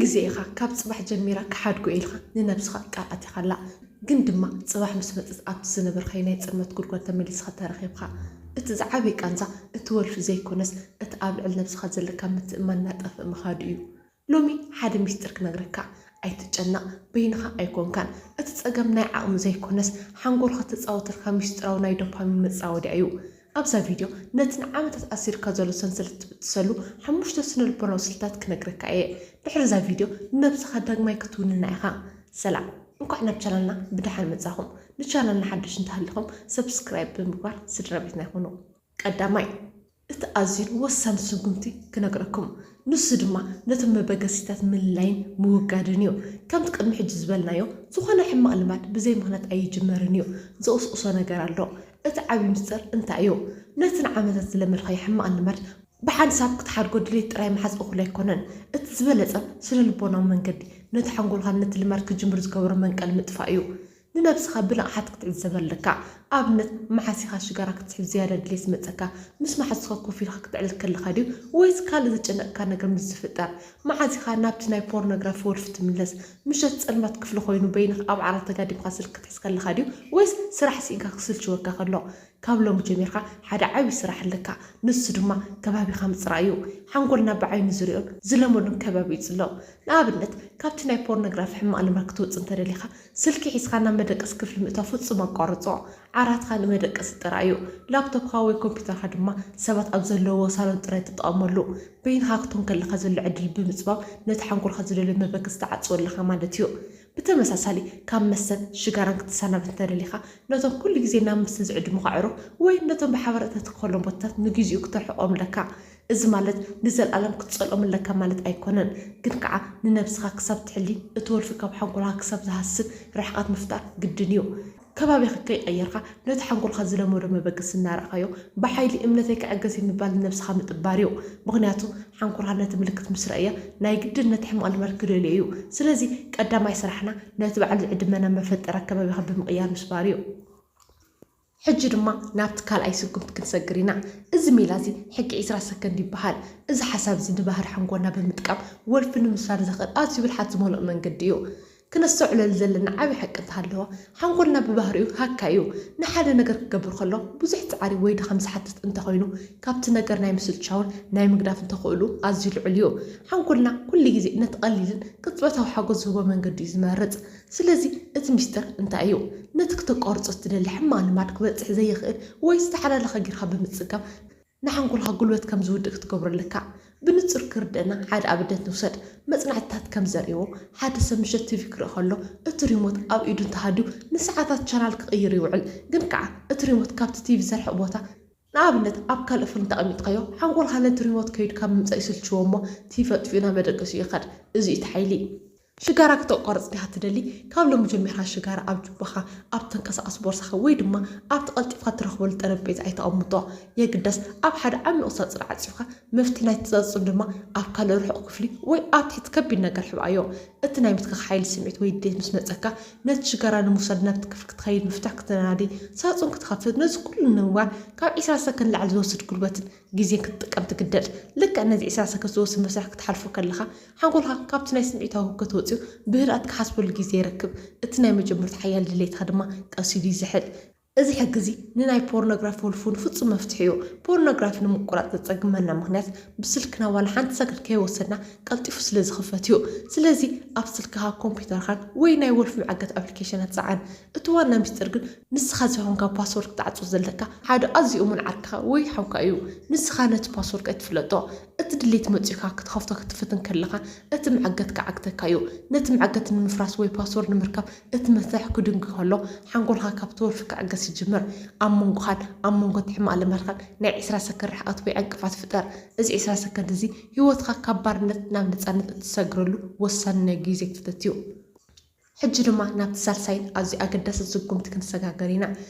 ግዜ ኢኻ ካብ ጽባሕ ጀሚራ ክሓድጎ ኢልካ ንነብስኻ ቃል ኣቲኻላ። ግን ድማ ጽባሕ ምስ መጸት ኣብቲ ዝነበርካዮ ናይ ጽልመት ጉድጓድ ተመሊስኻ ተረኺብካ። እቲ ዝዓበየ ቃንዛ እቲ ወልፊ ዘይኮነስ እቲ ኣብ ልዕሊ ነብስኻ ዘለካ ምትእምማን እናጠፍእ ምኻዱ እዩ። ሎሚ ሓደ ሚስጥር ክነግረካ። ኣይትጨነቕ፣ በይንኻ ኣይኮንካን። እቲ ጸገም ናይ ዓቕሚ ዘይኮነስ ሓንጎልካ ተጻወተልካ ሚስጥራዊ ናይ ዶፓሚን መጻወድያ እዩ። ኣብዛ ቪድዮ ነቲ ንዓመታት ኣሲርካ ዘሎ ሰንሰለት ትብጥሰሉ ሓሙሽተ ስነ ልቦናዊ ስልታት ክነግረካ እየ። ድሕሪ እዛ ቪድዮ ንነብስኻ ዳግማይ ክትውንና ኢኻ። ሰላም፣ እንኳዕ ናብ ቻናልና ብደሓን መጻኹም። ንቻናልና ሓደሽ እንተሃሊኹም ሰብስክራይብ ብምግባር ስድራ ቤትና ይኹኑ። ቀዳማይ፣ እቲ ኣዝዩን ወሳኒ ስጉምቲ ክነግረኩም፣ ንሱ ድማ ነቶም መበገሲታት ምልላይን ምውጋድን እዩ። ከምቲ ቅድሚ ሕጂ ዝበልናዮ፣ ዝኾነ ሕማቕ ልማድ ብዘይ ምኽንያት ኣይጅመርን እዩ። ዘቑስቑሶ ነገር ኣሎ። እቲ ዓብዪ ምስጢር እንታይ እዩ? ነቲ ንዓመታት ዝለመድካዮ ሕማቕ ልማድ ብሓንሳብ ክትሓድጎ ድሌት ጥራይ ምሓዝ እኹል ኣይኮነን። እቲ ዝበለጸ ስነ ልቦናዊ መንገዲ፣ ነቲ ሓንጎልካ ነቲ ልማድ ክጅምር ዝገበሮ መንቀሊ ምጥፋእ እዩ። ንነብስኻ ብንቕሓት ክትዕዘብ ኣለካ። ኣብነት፣ መዓስ ኢኻ ሽጋራ ክትስሕብ ዝያዳ ድሌት ዝመጸካ? ምስ መሓዙትካ ኮፍ ኢልካ ክትዕልል ከለኻ ድዩ? ወይስ ካልእ ዘጨነቕካ ነገር ምስ ዝፍጠር? መዓስ ኢኻ ናብቲ ናይ ፖርኖግራፊ ወልፊ ትምለስ? ምሸት ጸልማት ክፍሊ ኮይኑ በይንኻ ኣብ ዓራት ተጋዲምካ ስልኪ ክትሕዝ ከለኻ ድዩ? ወይስ ስራሕ ስኢንካ ክስልችወካ ከሎ? ካብ ሎሚ ጀሚርካ ሓደ ዓብዪ ስራሕ ኣለካ። ንሱ ድማ ከባቢኻ ምጽራይ እዩ። ሓንጎልና ብዓይኑ ዝሪኦን ዝለመዶን ከባቢ ይጽሎ። ንኣብነት፣ ካብቲ ናይ ፖርኖግራፊ ሕማቕ ልማድ ክትወጽእ እንተደሊኻ፣ ስልኪ ሒዝካ ናብ መደቀሲ ክፍሊ ምእታው ፍጹም ኣቋርጾ። ዓራትካ ንመደቀሲ ጥራይ እዩ። ላፕቶፕካ ወይ ኮምፒውተርካ ድማ ሰባት ኣብ ዘለውዎ ሳሎን ጥራይ ተጠቐመሉ። በይንኻ ክትኮን ከለኻ ዘሎ ዕድል ብምጽባብ ነቲ ሓንጎልካ ዝደልዮ መበገሲ ትዓጽዎ ኣለኻ ማለት እዩ። ብተመሳሳሊ፣ ካብ መስተን ሽጋራን ክትሰናበት እንተደሊኻ፣ ነቶም ኩሉ ግዜ ናብ መስተ ዝዕድሙኻ ኣዕሩኽ ወይ ነቶም ብሓባር እተትከሎም ቦታታት ንግዜኡ ክተርሕቖም ኣለካ። እዚ ማለት ንዘለኣለም ክትጸልኦም ኣለካ ማለት ኣይኮነን፣ ግን ከዓ ንነብስኻ ክሳብ ትሕሊ፣ እቲ ወልፊ ካብ ሓንጎልካ ክሳብ ዝሃስስ ርሕቀት ምፍጣር ግድን እዩ። ከባቢኻ ከይቀየርካ፣ ነቲ ሓንጎልካ ዝለመዶ መበገሲ እናረኣኻዮ፣ ብሓይሊ እምነተይ ክዕገስ እዩ ምባል ንነብስኻ ምጥባር እዩ። ምኽንያቱ፣ ሓንጎልካ ነቲ ምልክት ምስ ረኣየ፣ ናይ ግድን ነቲ ሕማቕ ልማድ ክደልዮ እዩ። ስለዚ፣ ቀዳማይ ስራሕና ነቲ በዓል ዝዕድመና መፈጠሪ ኣከባቢኻ ብምቕያር ምስባር እዩ። ሕጂ ድማ ናብቲ ካልኣይ ስጉምቲ ክንሰግር ኢና። እዚ ሜላ እዚ ሕጊ ዒስራ ሰከንድ ይበሃል። እዚ ሓሳብ እዚ ንባህሪ ሓንጎልና ብምጥቃም ወልፊ ንምስባር ዘኽእል ኣዝዩ ብልሓት ዝመልኦ መንገዲ እዩ። ክነስተውዕለሉ ዘለና ዓቢ ሓቂ እንተሃለወ፣ ሓንጎልና ብባህሪኡ ሃካይ እዩ። ንሓደ ነገር ክገብር ከሎ ብዙሕ ጻዕሪ ወይ ድኻም ዝሓትት እንተኾይኑ፣ ካብቲ ነገር ናይ ምስልቻውን ናይ ምግዳፍን ተኽእሉ ኣዝዩ ልዑል እዩ። ሓንጎልና ኩሉ ግዜ ነቲ ቀሊልን ቅጽበታዊ ሓጎስ ዝህቦ መንገዲ እዩ ዝመርጽ። ስለዚ እቲ ሚስጥር እንታይ እዩ? ነቲ ክተቋርጾ እትደሊ ሕማቕ ልማድ ክበጽሕ ዘይኽእል ወይ ዝተሓላለኸ ጌርካ ብምጽጋም፣ ንሓንጎልካ ጉልበት ከም ዝውድእ ክትገብሮ ኣለካ። ብንጹር ክርደኣና ሓደ ኣብነት ንውሰድ። መጽናዕትታት ከም ዘርእይዎ፣ ሓደ ሰብ ምሸት ቲቪ ክርኢ ከሎ፣ እቲ ሪሞት ኣብ ኢዱ እንተሃልዩ፣ ንሰዓታት ቻናል ክቕይር ይውዕል። ግን ከኣ እቲ ሪሞት ካብቲ ቲቪ ዘርሕቕ ቦታ፣ ንኣብነት ኣብ ካልእ ፎን እንተቐሚጥካዮ፣ ሓንጎልካ ነቲ ሪሞት ከይዱ ካብ ምምጻእ ይስልችዎ እሞ፣ ቲቪ ኣጥፊኡ ናብ መደቀሲኡ ይኸድ። እዚ እዩ እቲ ሓይሊ። ሽጋራ ክተቋርጽ ዲኻ ትደሊ? ካብ ሎሚ ጀሚርካ ሽጋራ ኣብ ጁባኻ፣ ኣብ ተንቀሳቓሲ ቦርሳኻ ወይ ድማ ኣብቲ ቀልጢፍካ ትረኽበሉ ጠረጴዛ ኣይተቐምጦ። የግዳስ ኣብ ሓደ ዓሚቕ ሳጹን ዓጺፍካ፣ መፍትሕ ናይቲ ሳጹን ድማ ኣብ ካልእ ርሑቕ ክፍሊ ወይ ኣብ ትሕቲ ከቢድ ነገር ሕብኣዮ። እቲ ናይ ምትካኽ ሓይሊ ስምዒት ወይ ድሌት ምስ መጸካ፣ ነቲ ሽጋራ ንምውሳድ ናብቲ ክፍሊ ክትኸይድ፣ መፍትሕ ክትናዲ፣ ሳጹን ክትኸፍት፣ ነዚ ኩሉ ንምግባር ካብ ዒስራ ሰከንድ ንላዕሊ ዝወስድ ጉልበትን ግዜን ክትጥቀም ትግደድ። ልክዕ ነዚ ዒስራ ሰከንድ ዝወስድ መስርሕ ክትሓልፎ ከለኻ፣ ሓንጎልካ ካብቲ ናይ ስምዒታዊ ህውከት ወጺኡ ብህድኣት ክሓስበሉ ግዜ ይረክብ። እቲ ናይ መጀመርታ ሓያል ድሌትካ ድማ ቀስ ኢሉ ይዝሕል። እዚ ሕጊ እዚ ንናይ ፖርኖግራፊ ወልፉ ንፍጹም መፍትሒ እዩ። ፖርኖግራፊ ንምቁራጽ ዘጸግመና ምኽንያት፣ ብስልክና ዋላ ሓንቲ ሰከንድ ከይወሰድና ቀልጢፉ ስለ ዝኽፈት እዩ። ስለዚ ኣብ ስልክኻ፣ ኮምፒውተርካን ወይ ናይ ወልፊ መዐገቲ ኣፕሊኬሽናት ጸዓን። እቲ ዋና ሚስጥር ግን ንስኻ ዘይኮንካ ፓስወርድ ክትዓጽዎ ዘለካ፣ ሓደ ኣዝዩ እሙን ዓርክኻ ወይ ሓውካ እዩ። ንስኻ ነቲ ፓስወርድ ኣይትፍለጦ። እቲ ድሌት መጺኡካ ክትኸፍቶ ክትፍትን ከለኻ፣ እቲ መዐገቲ ክዓግተካ እዩ። ነቲ መዐገቲ ንምፍራስ ወይ ፓስወርድ ንምርካብ እቲ መሳርሒ ክድንጉ ከሎ፣ ሓንጎልካ ካብቲ ወልፊ ክዕገስ ይጅምር። ኣብ መንጎኻን ኣብ መንጎ እቲ ሕማቕ ልማድካን ናይ ዒስራ ሰከንድ ርሕቀት ወይ ዕንቅፋት ፍጠር። እዚ ዒስራ ሰከንድ እዚ ህይወትካ ካብ ባርነት ናብ ነጻነት እትሰግረሉ ወሳኒ ናይ ግዜ ክፍተት እዩ። ሕጂ ድማ ናብቲ ሳልሳይን ኣዝዩ ኣገዳስን ስጉምቲ ክንሰጋገር ኢና።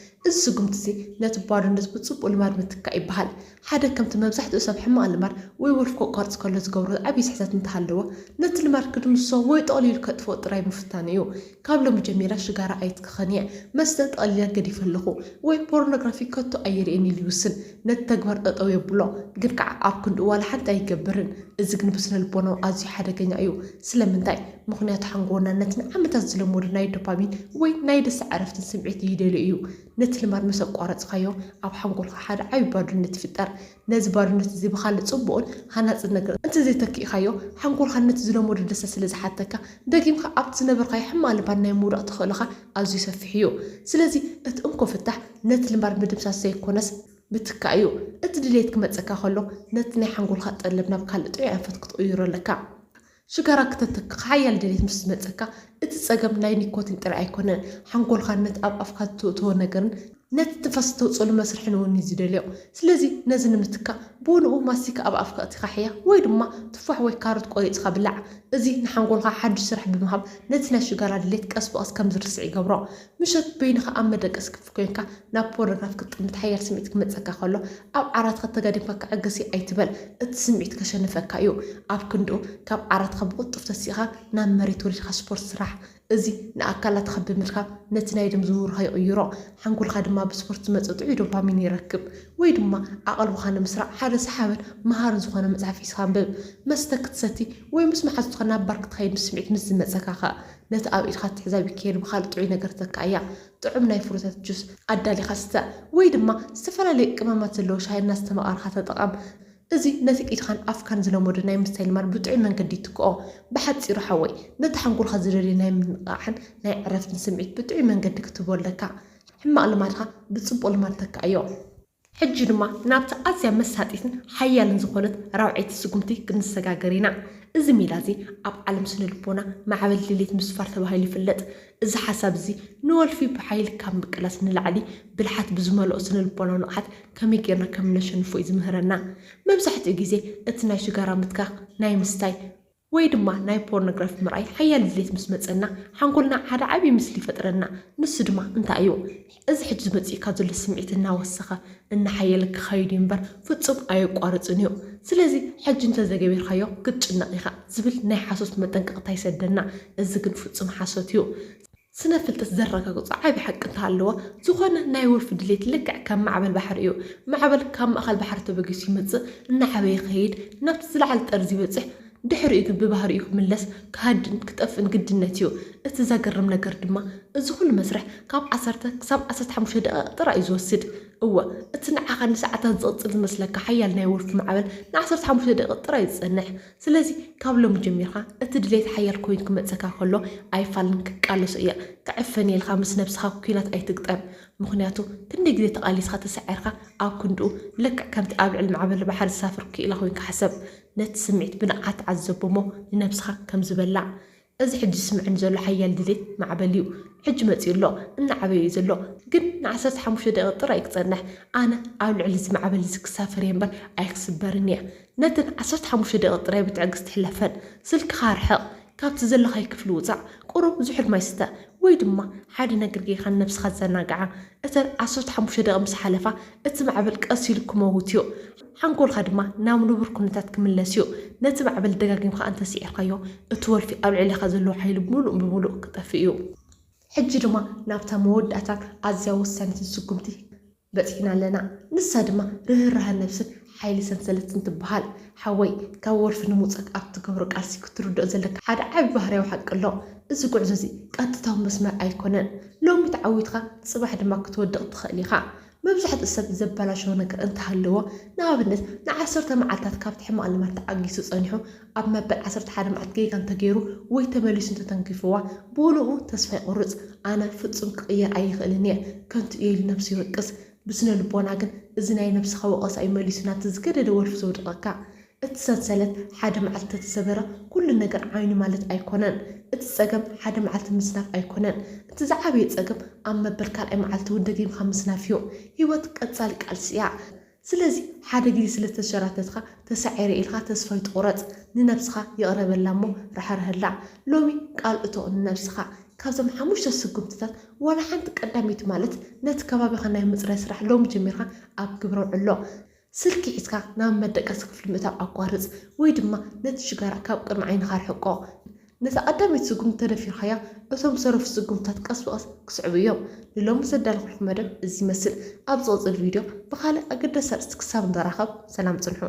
እዚ ስጉምቲ እዚ ነቲ ባዶነት ብጽቡቕ ልማድ ምትካእ ይበሃል። ሓደ ከምቲ መብዛሕትኡ ሰብ ሕማቕ ልማድ ወይ ወልፊ ከቋርጽ ከሎ ዝገብሮ ዓብዪ ስሕተት እንተሃለዎ፣ ነቲ ልማድ ክድምስሶ ወይ ጠቕሊሉ ከጥፍኦ ጥራይ ምፍታን እዩ። ካብ ሎሚ ጀሚረ ሽጋራ ኣይትክኽን እየ፣ መስተ ጠቕሊለ ገዲፈ ኣለኹ ወይ ፖርኖግራፊ ከቶ ኣይርእን ኢሉ ይውስን። ነቲ ተግባር ጠጠው የብሎ፣ ግን ከዓ ኣብ ክንድኡ ዋላ ሓንቲ ኣይገብርን። እዚ ግን ብስነ ልቦናዊ ኣዝዩ ሓደገኛ እዩ። ስለምንታይ? ምኽንያቱ ሓንጎልና ነቲ ንዓመታት ዝለመዶ ናይ ዶፓሚን ወይ ናይ ደስታ ዕረፍትን ስምዒት ይደልዮ እዩ። ነቲ ልማድ ምስ ኣቋረጽካዮ ኣብ ሓንጎልካ ሓደ ዓቢ ባዶነት ይፍጠር። ነዚ ባዶነት እዚ ብኻልእ ጽቡቕን ሃናጽን ነገር እንተዘይተኪእካዮ፣ ሓንጎልካ ነቲ ዝለመዶ ደስታ ስለ ዝሓተካ፣ ደጊምካ ኣብቲ ዝነበርካዮ ሕማቕ ልማድ ናይ ምውዳቕ ተኽእሎኻ ኣዝዩ ሰፊሕ እዩ። ስለዚ እቲ እንኮ ፍታሕ ነቲ ልማድ ምድምሳስ ዘይኮነስ ምትካእ እዩ። እቲ ድሌት ክመጸካ ከሎ ነቲ ናይ ሓንጎልካ ጠለብ ናብ ካልእ ጥዑይ ኣንፈት ክትቕይሮ ኣለካ። ሽጋራ ክተተክኽ ሓያል ድሌት ምስ ዝመጸካ፣ እቲ ጸገም ናይ ኒኮቲን ጥራይ ኣይኮነን። ሓንጎልካ ነቲ ኣብ ኣፍካ እተእትዎ ነገርን ነቲ ትንፋስ እተውጽኣሉ መስርሕን እውን እዩ ዝደልዮ። ስለዚ ነዚ ንምትካእ ብኡንኡ ማስቲካ ኣብ ኣፍካ ኣእቲኻ ሕያ ወይ ድማ ቱፋሕ ወይ ካሮት ቆሪጽካ ብላዕ። እዚ ንሓንጎልካ ሓድሽ ስራሕ ብምሃብ ነቲ ናይ ሽጋራ ድሌት ቀስ ብቐስ ከም ዝርስዕ ይገብሮ። ምሸት በይንኻ ኣብ መደቀሲ ክፍሊ ኮይንካ ናብ ፖርኖግራፊ ክትጥምት ሓያል ስምዒት ክመጸካ ከሎ ኣብ ዓራትካ ተጋዲምካ ክዕገሲ ኣይትበል። እቲ ስምዒት ከሸንፈካ እዩ። ኣብ ክንድኡ ካብ ዓራትካ ብቕልጡፍ ተሲእኻ ናብ መሬት ወሪድካ ስፖርት ስራሕ። እዚ ንኣካላትካ ብምድካም ነቲ ናይ ደም ዝውውርካ ይቕይሮ። ሓንጎልካ ድማ ብስፖርት ዝመጽእ ጥዑይ ዶፓሚን ይረክብ። ወይ ድማ ኣቐልቦኻ ንምስራዕ ሓደ ሰሓብን መሃርን ዝኾነ መጽሓፍ ሒዝካ ኣንብብ። መስተ ክትሰቲ ወይ ምስ መሓዙትካ ናብ ባር ክትኸይድ ስምዒት ምስ ዝመጸካ ከ ነቲ ኣብ ኢድካ እትሕዛ ቢኬሪ ብኻልእ ጥዑይ ነገር ተክኣያ። ጥዑም ናይ ፍሩታት ጁስ ኣዳሊኻ ስተ፣ ወይ ድማ ዝተፈላለዩ ቅመማት ዘለዎ ሻሂ እናስተማቐርካ ተጠቐም። እዚ ነቲ ኢድኻን ኣፍካን ዝለመዶ ናይ ምስታይ ልማድ ብጥዑይ መንገዲ ይትክኦ። ብሓጺሩ ሓወይ፣ ነቲ ሓንጎልካ ዝደልዮ ናይ ምንቕቓሕን ናይ ዕረፍትን ስምዒት ብጥዑይ መንገዲ ክትህቦ ኣለካ። ሕማቕ ልማድካ ብጽቡቕ ልማድ ተክኣዮ። ሕጂ ድማ ናብቲ ኣዝያ መሳጢትን ሓያልን ዝኾነት ራብዐይቲ ስጉምቲ ክንሰጋገር ኢና። እዚ ሜላ እዚ ኣብ ዓለም ስነ ልቦና ማዕበል ድሌት ምስፋር ተባሂሉ ይፍለጥ። እዚ ሓሳብ እዚ ንወልፊ ብሓይሊ ካብ ምቅላስ ንላዕሊ ብልሓት ብዝመልኦ ስነ ልቦናዊ ንቕሓት ከመይ ጌርና ከም እነሸንፎ እዩ ዝምህረና። መብዛሕትኡ ግዜ እቲ ናይ ሽጋራ ምትካኽ፣ ናይ ምስታይ ወይ ድማ ናይ ፖርኖግራፊ ምርኣይ ሓያል ድሌት ምስ መጸና ሓንጎልና ሓደ ዓብዪ ምስሊ ይፈጥረና። ንሱ ድማ እንታይ እዩ? እዚ ሕጂ ዝመጽእካ ዘሎ ስምዒት እናወሰኸ እናሓየለ ክኸይድ እዩ እምበር ፍጹም ኣየቋርጽን እዩ። ስለዚ ሕጂ እንተዘይገቢርካዮ ክትጭነቕ ኢኻ ዝብል ናይ ሓሶት መጠንቀቕታ ይሰደና። እዚ ግን ፍጹም ሓሶት እዩ። ስነ ፍልጠት ዘረጋግጾ ዓቢ ሓቂ እንተሃለወ፣ ዝኾነ ናይ ወልፊ ድሌት ልክዕ ከም ማዕበል ባሕሪ እዩ። ማዕበል ካብ ማእከል ባሕሪ ተበጊሱ ይመጽእ፣ እናዓበየ ይኸይድ፣ ናብቲ ዝለዓለ ጠርዚ ይበጽሕ፣ ድሕሪኡ ግን ብባህሪኡ ክምለስ፣ ክሃድን ክጠፍእን ግድነት እዩ። እቲ ዘገርም ነገር ድማ፣ እዚ ኩሉ መስርሕ ካብ ዓሰርተ ክሳብ ዓሰርተ ሓሙሽተ ደቂቕ ጥራይ እዩ ዝወስድ። እወ፣ እቲ ንዓኻ ንሰዓታት ዝቕጽል ዝመስለካ ሓያል ናይ ወልፊ ማዕበል ንዓሰርተ ሓሙሽተ ደቂቕ ጥራይ እዩ ዝጸንሕ። ስለዚ ካብ ሎሚ ጀሚርካ እቲ ድሌት ሓያል ኮይኑ ክመጸካ ከሎ ኣይፋልን ክቃለሶ እየ። ክዕፈን እየ ኢልካ ምስ ነብስኻ ኲናት ኣይትግጠም። ምኽንያቱ ክንደይ ግዜ ተቓሊስካ ተሳዒርካ ኣብ ክንድኡ ልክዕ ከምቲ ኣብ ልዕሊ ማዕበል ባሕሪ ዝሳፍር ክኢላ ኮይንካ ሕሰብ። ነቲ ስምዒት ብንቕሓት ተዓዘቦ እሞ ንነብስኻ ከም ዝበላዕ። እዚ ሕጂ ዝስምዐኒ ዘሎ ሓያል ድሌት ማዕበል እዩ። ሕጂ መጺኡ ኣሎ፣ እናዓበየ እዩ ዘሎ። ግን ንዓሰርተ ሓሙሽተ ደቂቕ ጥራይ እዩ ክጸንሕ። ኣነ ኣብ ልዕሊ እዚ ማዕበል እዚ ክሳፈር እየ እምበር ኣይክስበርን እየ። ነተን ዓሰርተ ሓሙሽተ ደቂቕ ጥራይ ብትዕግስቲ ሕለፈን። ስልክኻ ርሕቕ፣ ካብቲ ዘለኻዮ ክፍሊ ውጻእ፣ ቁሩብ ዝሑል ማይ ስተ፣ ወይ ድማ ሓደ ነገር ጌርካ ንነብስኻ ዘናግዓ። እተን ዓሰርተ ሓሙሽተ ደቂቕ ምስ ሓለፋ፣ እቲ ማዕበል ቀስ ኢሉ ክመውት እዩ። ሓንጎልካ ድማ ናብ ንቡር ኩነታት ክምለስ እዩ። ነቲ ማዕበል ደጋጊምካ እንተስዒርካዮ፣ እቲ ወልፊ ኣብ ልዕሌኻ ዘለዎ ሓይሊ ብምሉእ ብምሉእ ክጠፍእ እዩ። ሕጂ ድማ ናብታ መወዳእታን ኣዝያ ወሳኒትን ስጉምቲ በጺሕና ኣለና። ንሳ ድማ ርህራሀ ነብስን ሓይሊ ሰንሰለትን ትበሃል። ሓወይ፣ ካብ ወልፊ ንምውጻእ ኣብ ትገብሮ ቃልሲ ክትርድኦ ዘለካ ሓደ ዓቢ ባህርያዊ ሓቂ ኣሎ። እዚ ጉዕዞ እዚ ቀጥታዊ መስመር ኣይኮነን። ሎሚ ተዓዊትካ፣ ጽባሕ ድማ ክትወድቕ ትኽእል ኢኻ። መብዛሕትኡ ሰብ ዘበላሸዎ ነገር እንተሃለዎ፣ ንኣብነት፣ ንዓሰርተ መዓልታት ካብቲ ሕማቕ ልማድ ተዓጊሱ ጸኒሑ፣ ኣብ መበል ዓሰርተ ሓደ መዓልቲ ጌጋ እንተገይሩ ወይ ተመሊሱ እንተተንኪፍዋ፣ ብኡንኡ ተስፋ ይቑርጽ። ኣነ ፍጹም ክቕየር ኣይኽእልን እየ፣ ከንቱ እየ ኢሉ ነብሱ ይወቅስ። ብስነ ልቦና ግን፣ እዚ ናይ ነብስኻ ወቐሳ እዩ መሊሱ ናብቲ ዝገደደ ወልፊ ዘውድቐካ። እቲ ሰንሰለት ሓደ መዓልቲ እንተተሰበረ፣ ኩሉ ነገር ዓይኑ ማለት ኣይኮነን። እቲ ጸገም ሓደ መዓልቲ ምስናፍ ኣይኮነን። እቲ ዝዓበየ ጸገም ኣብ መበል ካልኣይ መዓልቲ እውን ደጊምካ ምስናፍ እዩ። ህይወት ቀጻሊ ቃልሲ እያ። ስለዚ ሓደ ግዜ ስለ ዝተሸራተትካ፣ ተሳዒረ ኢልካ ተስፋ ኣይትቑረጽ። ንነብስኻ ይቕረ በላ እሞ ራሕርሀላ። ሎሚ ቃል እቶ ንነብስኻ። ካብዞም ሓሙሽተ ስጉምትታት ዋላ ሓንቲ ቀዳመይቲ ማለት ነቲ ከባቢኻ ናይ ምጽራይ ስራሕ ሎሚ ጀሚርካ ኣብ ግብረ ውዕሎ። ስልኪ ሒዝካ ናብ መደቀሲ ክፍሊ ምእታው ኣቋርጽ፣ ወይ ድማ ነቲ ሽጋራ ካብ ቅድሚ ዓይንኻ ርሕቆ። ነታ ቀዳመይቲ ስጉምቲ ተደፊርካያ፣ እቶም ዝተረፉ ስጉምትታት ቀስ ብቐስ ክስዕቡ እዮም። ንሎሚ ዘዳለኹልኩም መደብ እዚ ይመስል። ኣብ ዝቕጽል ቪድዮ ብኻልእ ኣገዳሲ ኣርእስቲ ክሳብ ንራኸብ ሰላም ጽንሑ።